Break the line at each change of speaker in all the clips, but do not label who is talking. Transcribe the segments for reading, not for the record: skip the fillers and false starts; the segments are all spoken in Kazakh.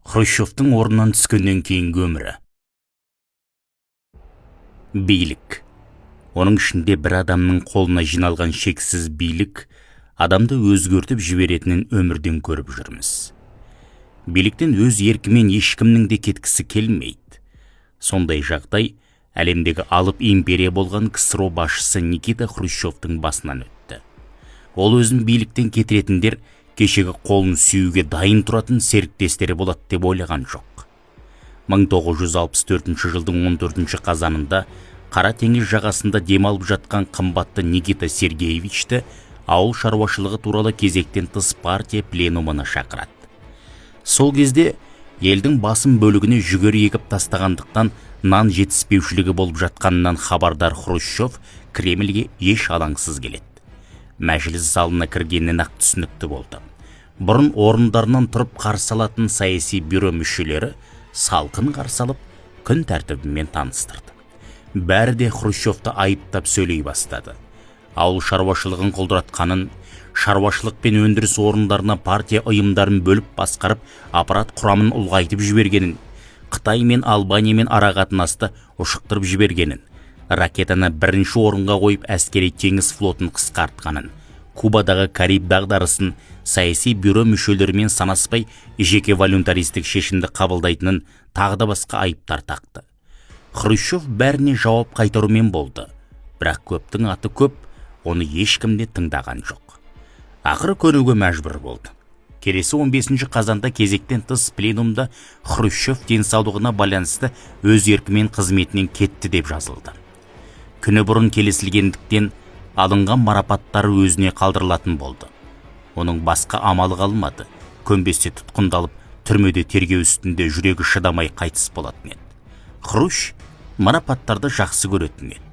Хрущевтің орнынан түскеннен кейінгі өмірі. Билік, оның ішінде бір адамның қолына жиналған шексіз билік адамды өзгертіп жіберетінін өмірден көріп жүрміз. Биліктен өз еркімен ешкімнің де кеткісі келмейді. Сондай жағдай әлемдегі алып империя болған КСРО басшысы Никита Хрущевтің басынан өтті. Ол өзін биліктен кетіретіндер кешегі қолын сүюге дайын тұратын серіктестері болады деп ойлаған жоқ. 1964 жылдың 14 қазанында Қара теңіз жағасында демалып жатқан қымбатты Никита Сергеевичті ауыл шаруашылығы туралы кезектен тыс партия пленумына шақырады. Сол кезде елдің басым бөлігіне жүгері егіп тастағандықтан, нан жетіспеушілігі болып жатқанынан хабардар Хрущев Кремльге еш алаңсыз келеді. Мәжіліс залына кіргеннен ақ түсінікті болды. Бұрын орындарынан тұрып қарсы алатын саяси бюро мүшелері салқын қарсы алып, күн тәртібімен таныстырды. Бәрі де Хрущевті айыптап сөйлей бастады. Ауыл шаруашылығын құлдыратқанын, шаруашылық пен өндіріс орындарына партия ұйымдарын бөліп басқарып, аппарат құрамын ұлғайтып жібергенін, Қытай мен Албаниямен арақатынасты ушықтырып жібергенін, ракетаны бірінші орынға қойып, әскери теңіз флотын қысқартқанын, Кубадағы Кариб дағдарысын саяси бюро мүшелерімен санаспай, жеке волюнтаристік шешімді қабылдайтынын, тағы да басқа айыптар тақты. Хрущев бәріне жауап қайтарумен болды, бірақ көптің аты көп, оны ешкім де тыңдаған жоқ. Ақыры көнуге мәжбүр болды. Келесі 15 қазанда кезектен тыс пленумда «Хрущев денсаулығына байланысты өз еркімен қызметінен кетті» деп жазылды. Күні бұрын келісілгендіктен, алынған марапаттары өзіне қалдырылатын болды. Оның басқа амалы қалмады. Көнбесте тұтқындалып, түрмеде тергеу үстінде жүрегі шыдамай қайтыс болатын еді. Хрущ марапаттарды жақсы көретін еді.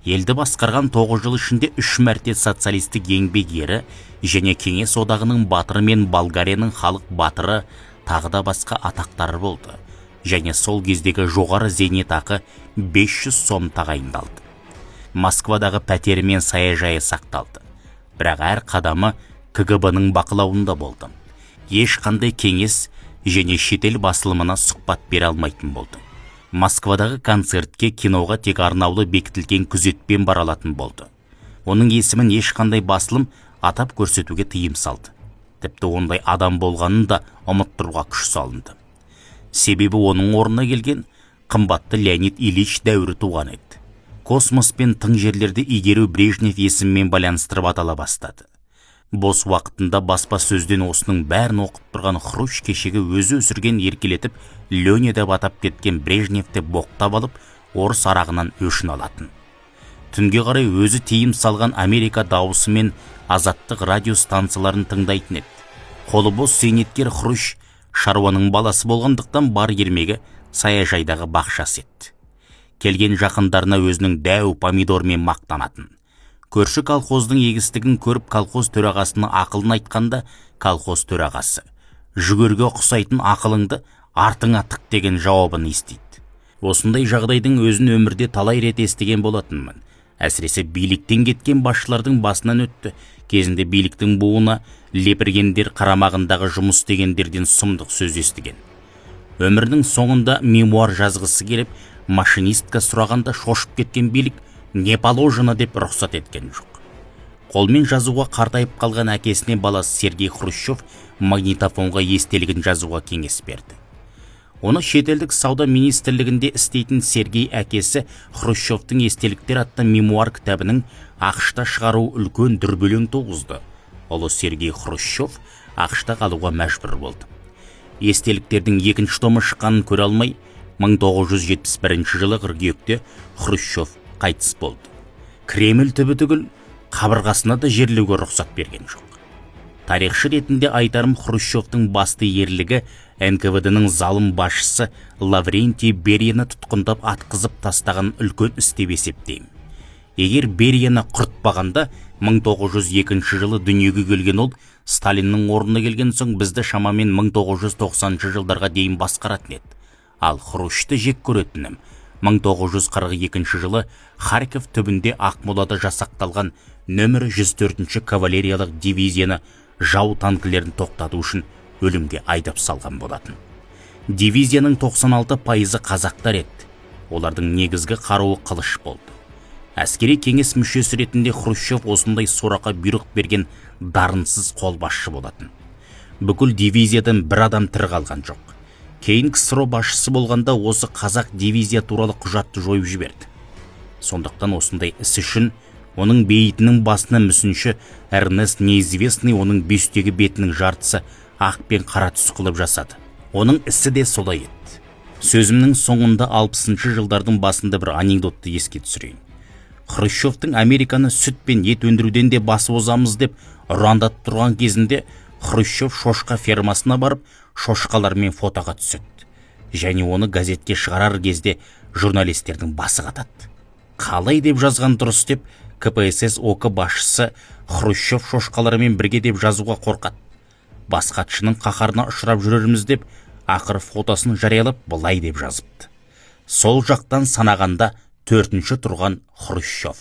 Елді басқарған 9 жыл ішінде үш мәрте Социалистік Еңбек Ері және Кеңес Одағының Батыры мен Болгарияның халық батыры, тағы да басқа атақтары болды және сол кездегі жоғары зейнетақы 500 сом тағайындалды. Москвадағы пәтері мен саяжайы сақталды, бірақ әр қадамы КГБ-ның бақылауында болды. Ешқандай кеңес және шетел басылымына сұхбат бере алмайтын болды. Москвадағы концертке, киноға тек арнаулы бекітілген күзетпен бара алатын болды. Оның есімін ешқандай басылым атап көрсетуге тыйым салды. Тіпті ондай адам болғанын да ұмыттыруға күш салынды. Себебі оның орнына келген қымбатты Леонид Ильич дәуірі туған еді. Космос пен тың жерлерді игеру Брежнев есімімен байланыстырып атала бастады. Бос уақытында баспасөзден осының бәрін оқып тұрған Хрущ кешегі өзі өсірген, еркелетіп Леня деп атап кеткен Брежневті боқтап алып, орыс арағынан өшін алатын. Түнге қарай өзі тыйым салған «Америка дауысы» мен «Азаттық» радио станцияларын тыңдайтын еді. Қолы бос зейнеткер Хрущ шаруаның баласы болғандықтан, бар ермегі саяжайдағы бақшасы еді. Келген жақындарына өзінің дәу помидормен мақтанатын. Көрші колхоздың егістігін көріп, колхоз төрағасының ақылын айтқанда, колхоз төрағасы «Жүгеріге ұқсайтын ақылыңды артыңа тық» деген жауабын естиді. Осындай жағдайдың өзін өмірде талай рет естіген болатынмын. Әсіресе биліктен кеткен басшылардың басынан өтті. Кезінде биліктің буына лепіргендер, қарамағындағы жұмыс істегендерден сұмдық сөз естіген. Өмірінің соңында мемуар жазғысы келіп, машинистка сұрағанда шошып кеткен билік «не положено» деп рұқсат еткен жоқ. Қолмен жазуға қартайып қалған әкесіне баласы Сергей Хрущев магнитофонға естелігін жазуға кеңес берді. Оны шетелдік сауда министрлігінде істейтін Сергей әкесі Хрущевтің «Естеліктер» атты мемуар кітабының АҚШ-та шығару үлкен дүрбелең туғызды. Ұлы Сергей Хрущев АҚШ-та қалуға мәжбүр болды. Естеліктердің екінші томы шыққанын көре алмай, 1971 жылы қыркүйекте Хрущев қайтыс болды. Кремль түбі түгіл, қабырғасына да жерлеуге рұқсат берген жоқ. Тарихшы ретінде айтарым: Хрущевтің басты ерлігі НКВД-ның залым басшысы Лаврентий Берияны тұтқындап, атқызып тастаған үлкен іс деп есептеймін. Егер Берияны құртпағанда, 1902 жылы дүниеге келген ол Сталиннің орнына келген соң бізді шамамен 1990 жылдарға дейін басқаратын еді. Ал Хрущты жек көретінім 1942 жылы Харьков түбінде Ақмолада жасақталған нөмірі 104 кавалериялық дивизияны жау танкілерін тоқтату үшін өлімге айдап салған болатын. Дивизияның 96%-ы қазақтар еді. Олардың негізгі қаруы қылыш болды. Әскери кеңес мүшесі ретінде Хрущев осындай сорақы бұйрық берген дарынсыз қолбасшы болатын. Бүкіл дивизиядан бір адам тірі қалған жоқ. Кейін КСРО басшысы болғанда, осы қазақ дивизия туралы құжатты жойып жіберді. Сондықтан осындай іс үшін оның бейітінің басына мүсінші Эрнест Неизвестный оның бюстегі бетінің жартысы ақ пен қара түс қылып жасады. Оның ісі де солай еді. Сөзімнің соңында 60-жылдардың басында бір анекдотты еске түсірейін. Хрущевтің Американы сүт пен ет өндіруден де басып озамыз деп ұрандатып тұрған кезінде, Хрущев шошқа фермасына барып, шошқалармен фотоға түседі және оны газетке шығарар кезде журналистердің басы қатады. Қалай деп жазған дұрыс деп, КПСС ОК басшысы «Хрущев шошқалармен бірге» деп жазуға қорқады. Бас хатшының қаһарына ұшырап жүрерміз деп, ақыры фотосын жариялап, былай деп жазыпты: «Сол жақтан санағанда төртінші тұрған Хрущев».